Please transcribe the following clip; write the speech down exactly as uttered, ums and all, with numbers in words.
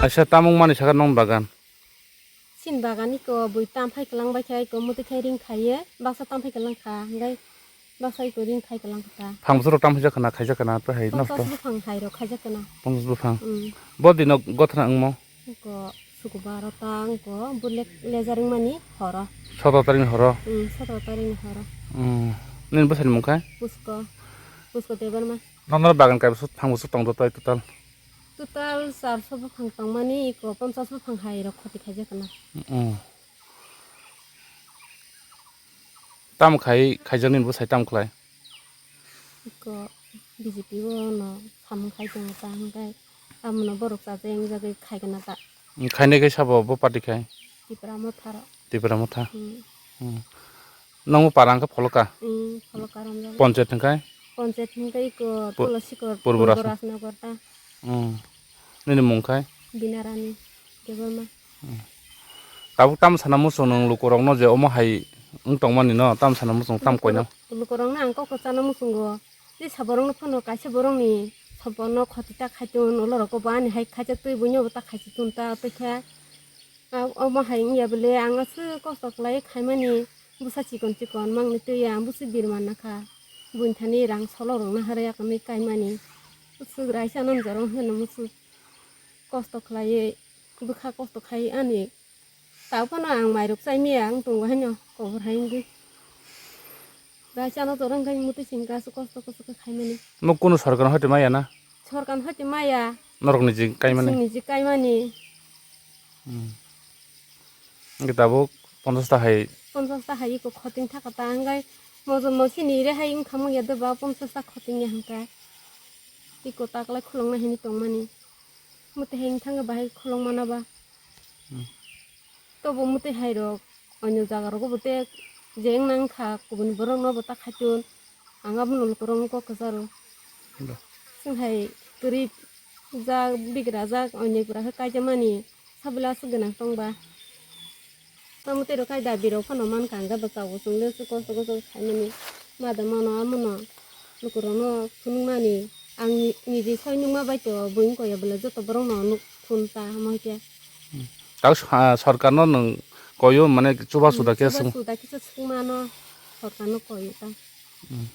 Kaisa tamung mani sakha nong bagan. Sin bagan iko bui tam phai kwlang bai kha, iko muti khai ring khaiye, baksa tam phai kwlang kha, hingkai baksa iko ring khai kwlang kha. Phang bwswk rok tam phai jak khana, khaijak khana, to hai nosto. Ponchas buphang hai rok khaijak khana. Ponchas buphang. Hmm. Bo dino gothana wngmo? Iko sukubaro ta wngko, bo lek-, lejar wngmani horo. Sotoro tarik ni horo? Hmm, sotoro tarik ni horo. Hmm. Nini bwsani mung kha? Pusko, Pusko Debbarma. Nono bagan kaibwswk phang bwswk tong do tai total? Total charso buphang tongmani, iko ponchas buphang hai rok khoti khaijak khana. Mm. Tamo khai khaijak nini bwsai tamo khlai? Iko B J P o no samung khai tongo ta, hingkai amono borok chajak wngjagwi khai khana ta. Mm, khainai khe sabo bo party khai? Tipra Motha rok. Tipra Motha? Hmm. Hmm. Nangbo para hwnkhe Pholoka? Hmm, Pholoka romjak. Ponchayat hwnkhe? Ponchayat hwnkhe iko Pu-, Tulasikor, Purbo Purbo Rajnagar. Rajnagar ta. Hmm. Nini mung khai? Binarani Debbarma. Hmm. Tabuk tam sana muchung nwng lukurokno je omo hai wng tongmani no, tam sana muchung tam koina? Lukurok-, lukurokno ang kok kwchana muchungo. Je saborokno phano kaisa borokni sompotno khoti ta khaitun, ulorokbo bo ani hai khaijak twi buino bo ta khaisitun ta twi kha. A, omo hai wngya bwle ang aswk kosto khlai khaimani, bwsa chikon chikon mangni twi ang bwswk birman nakha. Buini thani rang solok rok naharwi akamwi kaimani. Bwswk raisa no jorong hwnwi bwswk kosto khlaiwi bwkha kosto khai ani. Tao phano ang mairok chai maya wng tongo haino kobor hai wngwi. Raisa no jorong khai mutwi singka aswk kosto kosto khe khaimani. Nuk kunu sorkar hoite maya na? Sorkar hoite maya. Norokni je kaimani? Chwngni je kaimani. Hmm. Hwnkhe tabuk ponchas ta hai? Ponchas ta hai iko khoting thaka ta hwnkhe mojo mosini re hai wngkha mungya doba ponchas ta khoting ya hwnkha. Iko taklai khuloknai hwnwi tongmani. Mutwi hai wngthangkhe bahai khulok mana ba? Hmm. Tobo mutwi hai rok onyo jaga rogo bo te je wngna wngkha kubuni borok no bo ta khaitun. Ang abono lukurok no kok kwcharo. Ba. Chwng hai kwrwi jak bigra jak onyo pura khe kaijak mani sabila aswk gwnang tong ba. Tamo tei rok khai dabi rok phano mankha, ang gabak tabuk chwng le kosto kosto khaimani. Mada mano amono lukurokno phunukmani. Ang ni-, niji soi nukma bai to buini koya bwle joto borokno nuk phun ta hamo khe. Hmm. Tao sa-, sorkarno nwng koyo mane chuba suda khe swng. Chuba suda khe swng mano sorkarno koyo ta. Hmm.